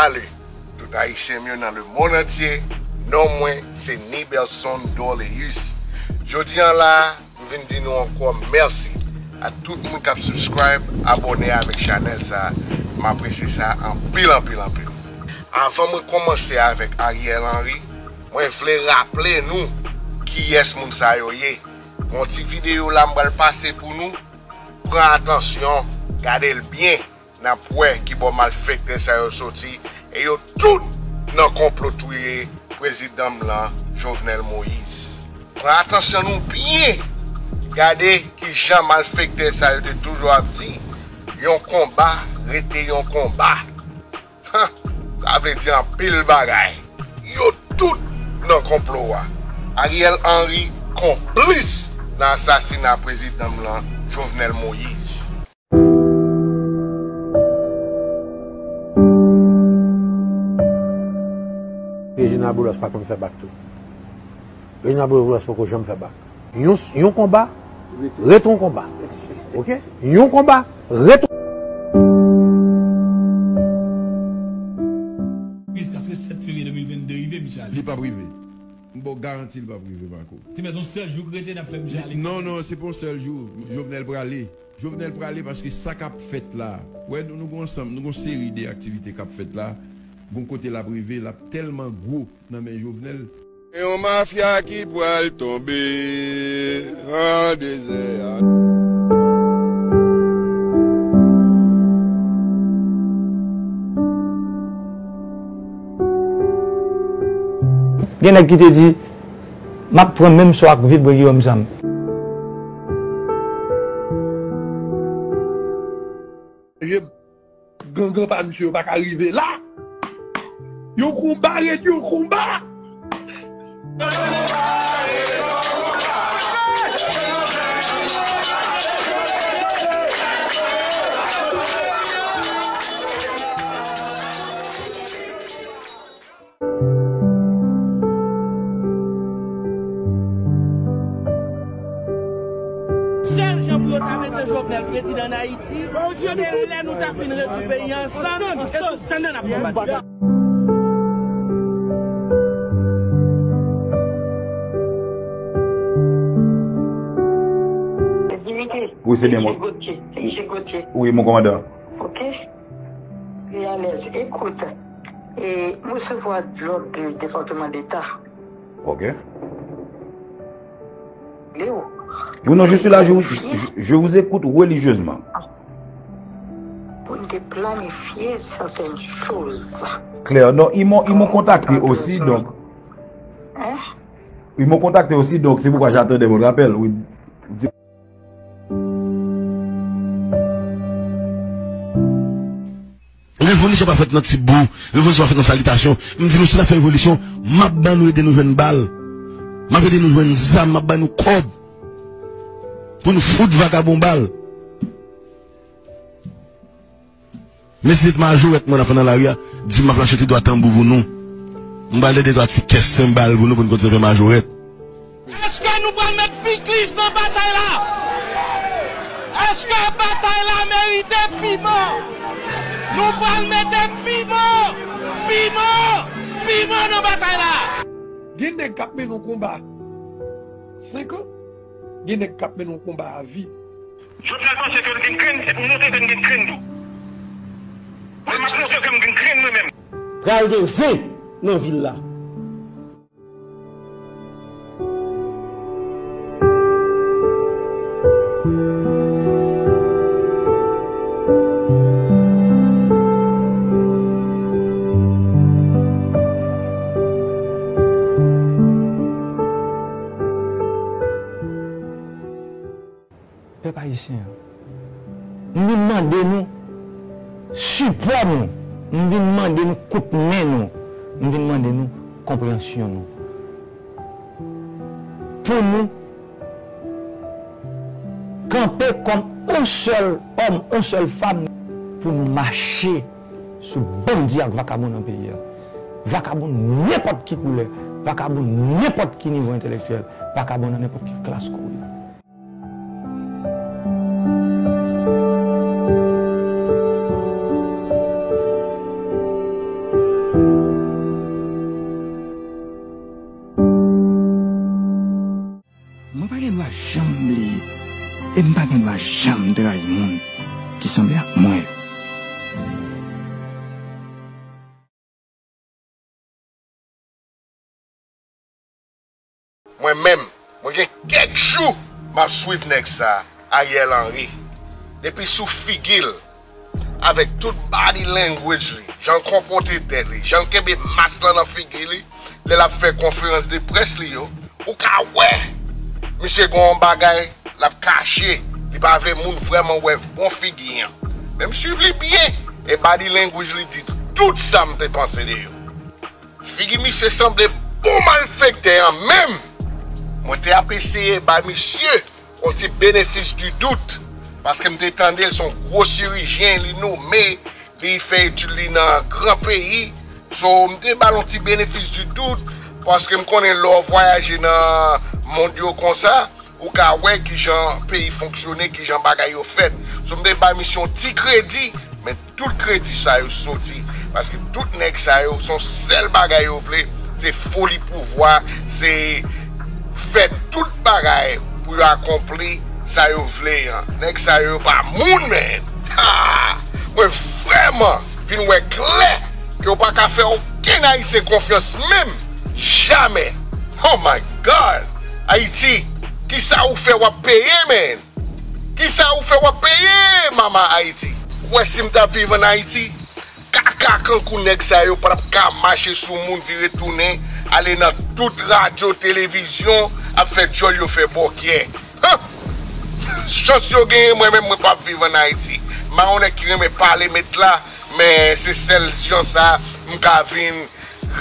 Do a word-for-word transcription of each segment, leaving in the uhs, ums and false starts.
Salut tout Ayisyen m yo nan lemonn antye. Non mwen se Nibelson Dorleus. Jodi a la, m vin di nou ankò mèsi a tout moun k ap subscribe, abòne avèk chanèl sa. M apresye sa anpil, anpil, anpil. Avan mwen kòmanse avèk Ariel Henry, mwen vle raple nou kiyès moun sa yo ye. Yon ti videyo la m pral pase pou nou. Pran atansyon, gade l byen. N ap wè ki bò malfektè sa yo soti, e yo tout nan konplo touye prezidan m lan, Jovenel Moïse. Pran atansyon nou byen, gade kijan malfektè sa yo te toujou ap di, yon konba rete yon konba. Sa vle di anpil bagay. Yo tout nan konplo a. Ariel Henry konplis nan asasina prezidan m lan, Jovenel Moïse. Reginald Boulos pa konn fè bak tou. Reginald Boulos poko janm fè bak. Yon, yon konba, rete yon konba. Ok? Yon konba, rete. Jiskaske sèt fevriye de mil vennde rive, misye ale. Li p ap rive. M ba w garanti l p ap rive, Marco. Te mèt yon sèl jou k rete, n ap fè misye ale. Non, non, se pa yon sèl jou. Jovenel prale. Jovenel prale paske sa k ap fèt la. Wè, nou, nou gon ansanm, nou gon seri de aktivite k ap fèt la. Gon kote l ap rive, l ap tèlman gwo nan men Jovenel. Yon mafya ki pral tonbe nan dezè a. Gen nèg ki te di, "M ap pran menm sò ak Vilbrun Guillaume Sam." Gangan pa misye yo pa ka rive la. Yon konba ret yon konba. Sèl jan pou yo ta mete Jovenel prezidan an Ayiti, se lè nou ta fin redwi peyi a ansanm, e sou sann nou n ap konbat. Wi, se byen mwen. Wi, mon kòmandan. Ok. Li alèz. Écoute, et m resevwa lòd de Département d'État. Ok. Léo. Oui, non, je suis là, je vous, je, je vous écoute religieusement. Pou n te planifye certaines choses. Clair, non, ils m'ont, ils m'ont contacté aussi, donc. Hein? Ils m'ont contacté aussi, donc c'est pourquoi j'attendais votre appel. Oui. Revolisyon pa fèt nan ti bou, revolisyon pa fèt nan salitasyon. M di nou, si n ap fè revolisyon, m ap ban nou ede nou jwenn bal. M ap ede nou jwenn zam, m ap ban nou kòb. Pou nou fout vagabon bal. Men si se t majorèt mwen nan fè nan lari a, di m ap lache de twa tanbou pou nou. M pral de twa ti kès senbal pou nou, pou n kontinye fè majorèt. Èske nou pral met piklis nan batay la? Èske batay la merite piman? Nou pral mete piman, piman, piman nan batay la. Gen nèg k ap mennen yon konba senk an, gen nèg k ap mennen yon konba a vi. Jovenel panse ke l gen grenn, se pou montre ke l gen grenn tou. Mwen, m ap montre ke m gen grenn mwen menm. Pral gen zen nan vil la. Pèp ayisyen an, m vin mande nou sipò nou, m vin mande nou kout men nou, m vin mande nou konpreyansyon nou. Pou nou kanpe kòm yon sèl òm, yon sèl fanm, pou nou mache sou bandi ak vakabon nan peyi a. Vakabon nenpòt ki koulè, vakabon nenpòt ki nivo entèlektyèl, vakabon nan nenpòt ki klas ke w ye. M trayi moun ki sanble ak mwen yo. Mwen menm, mwen gen kèk jou m ap swiv nèg sa, Ariel Henry. Depi sou figi l, avèk tout body language li, jan l konpòte tèt li, jan l kenbe mask lan nan figi li, lè l ap fè konferans de près li yo, ou ka wè misye gen yon bagay l ap kache, li pa vle moun vrèman wè bon figi an. Men m swiv li byen, e body language li di tout sa m te panse de yo. Figi misye sanble bon malfektè an menm. Mwen te ap eseye bay misye yon ti benefis di dout, paske m te tande l se yon gwo chirijyen, li nome, li fè etid li nan gran peyi. So, m te ba l yon ti benefis di dout, paske m konnen lè w vwayaje nan mond yo konsa, ou ka wè kijan peyi fonksyone, kijan bagay yo fèt. So, m te ba misye yon ti kredi, men tout kredi sa yo soti. Paske tout nèg sa yo, se yon sèl bagay yo vle, se foli pouvwa, se fè tout bagay pou yo akonpli sa yo vle an. Nèg sa yo, yo pa moun, men. Ha! Mwen vrèman vin wè klè ke w pa ka fè okenn Ayisyen konfyans menm. Jamè. Oh my God! Ayiti, kisa ou fè w ap peye, men? Kisa ou fè w ap peye, mama Ayiti? Ou wè si m t ap viv ann Ayiti, kaka kankou nèg sa yo pa t ap ka mache sou moun vire tounen, ale nan tout radyo, televizyon, ap fè djòl yo fè bòkyè. Huh! Chans yo genyen, mwen menm, mwen p ap viv ann Ayiti. M pa yon nèg ki renmen pale met la, men se sèl jan sa m ka vin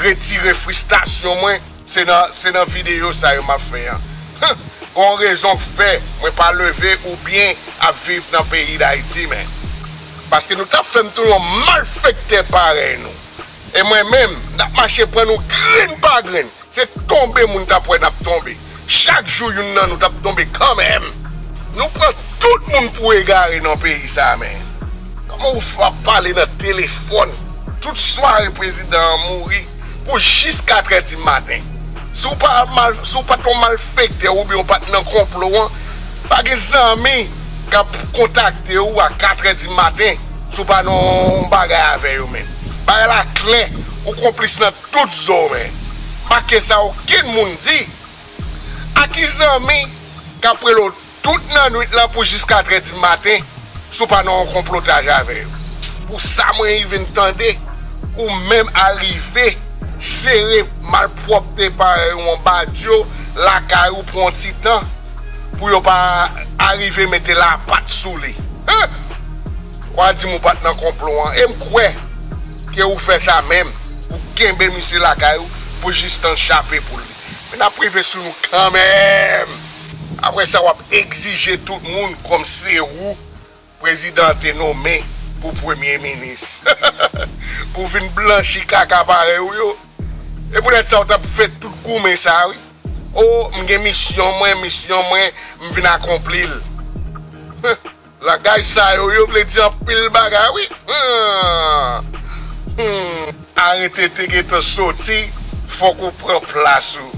retire fristasyon mwen, se nan, se nan videyo sa yo m ap fè an. Huh! Gon rezon k fè mwen pa leve oubyen ap viv nan peyi Dayiti, men. Paske nou t ap fè m tou yon malfektè parèy nou. E mwen menm, n ap mache pran nou grenn pa grenn. Se tonbe moun t ap wè n ap tonbe. Chak jou youn nan nou t ap tonbe kanmenm. Nou pran tout moun pou egare nan peyi sa, men. Kòman ou f-, ap pale nan telefòn tout sware prezidan an mouri pou jis katrè di maten? Si w pa mal, si w pa t yon malfektè oubyen w pa t nan konplo an, pa gen zanmi k ap kontakte w a katrè di maten si w pa nan yon bagay avè yo, men. Bagay la klè, ou konplis nan tout zo, men. Pa ke sa okenn moun di. A ki zanmi k ap rele w tout nan nwit lan pou jis katrè di maten si w pa nan yon konplotaj avè yo? Pou sa mwen rive n tande, ou menm arive sere malpwòpte parèy yon badyo lakay ou pou yon ti tan, pou yo pa arive mete lapat sou li. Hein? W a di m ou pa t nan konplo an. E m kwè ke ou fè sa menm. Ou kenbe misye lakay ou pou jis tan chape pou li. Men n ap rive sou nou kanmenm. Apre sa, w ap egzije tout moun kòm se ou prezidan an te nonmen pou premye minis. Pou vin blanchi kaka parèy ou yo. E poutèt sa, w t ap fè tout goumen sa, wi. O, m gen misyon mwen, misyon mwen, m vin akonpli l. Langaj sa yo, yo vle di anpil bagay, wi. Hmm. Hmm. Arete te gentan soti, fòk ou pran plas ou.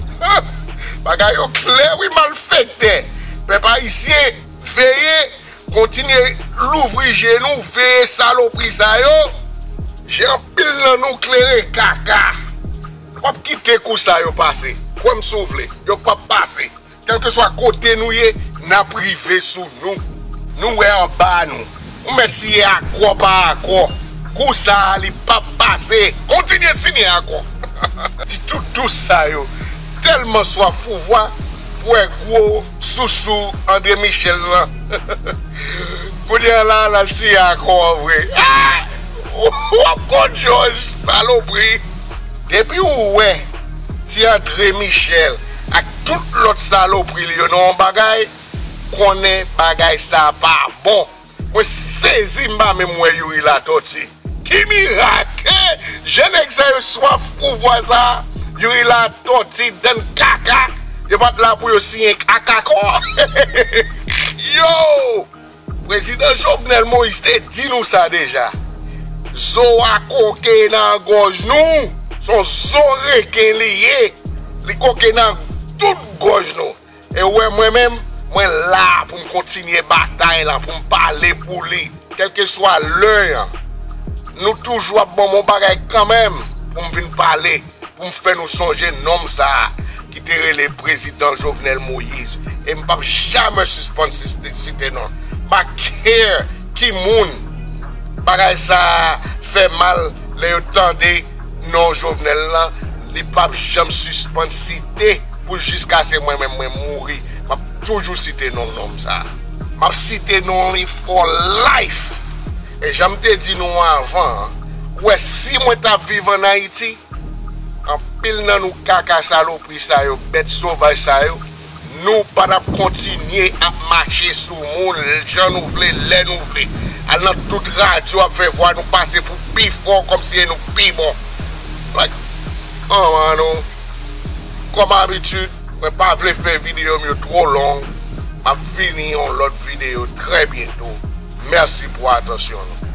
Bagay yo klè, wi, malfektè. Pèp ayisyen, veye, kontinye louvri je nou, veye salopri sa yo. Je anpil nan nou klere kaka. Nou p ap kite kou sa yo pase. Kwè m si w vle, yo p ap pase. Kèlkeswa kote nou ye, n ap rive sou nou. Nou wè anba nou. Ou mèt siyen akò pa akò. Kou sa a, li p ap pase. Kontinye siyen akò. Ti tout dous sa yo. Tèlman swaf pouvwa, pou wè gwo sousou André Michel lan. Kounye a la, l al siyen akò an vre. Ah! W ap konn Jòj, salopri. Depi ou wè Ti André Michel ak tout lòt salopri li yo nan yon bagay, konnen bagay sa pa bon. Mwen sezi, m pa menm wè Youri Latòti. Ki mirak! Eh, jan nèg sa yo swaf pouvwa sa, Youri Latòti, dan kaka, yo pa t la pou yo siyen kaka kò. Yo! Prezidan Jovenel Moïse te di nou sa deja. Zo a koke nan gòj nou. Se yon zo reken li ye. Li koke nan tout gòj nou. E ou wè mwen menm, Mwen la pou m kontinye batay la, pou m pale pou li. Kèlkeswa lè an, nou toujou ap ban m yon bagay kanmenm pou m vin pale, pou m fè nou sonje nonm sa a ki te rele Prezidan Jovenel Moïse. E m p ap jamè sispann site non. M pa care ki moun bagay sa a fè mal lè yo tande non Jovenel lan, li p ap janm sispann site pou jiskaske mwen menm mwen mouri. M ap toujou site non nonm sa a. M ap site non li for life. E jan m te di nou anvan an, ou wè, si mwen t ap viv ann Ayiti, anpil nan nou kaka salopri sa yo, bèt sovaj sa yo, nou pa t ap kontinye ap mache sou moun jan nou vle, lè nou vle. Al nan tout radyo ap fè vwa nou pase pou pi fò, kòmsi e nou pi bon. Like, anman nou, kòm abitid, mwen pa vle fè videyo m yo twò long. M ap vini yon lòt videyo trè byento. Mèsi pou atansyon nou.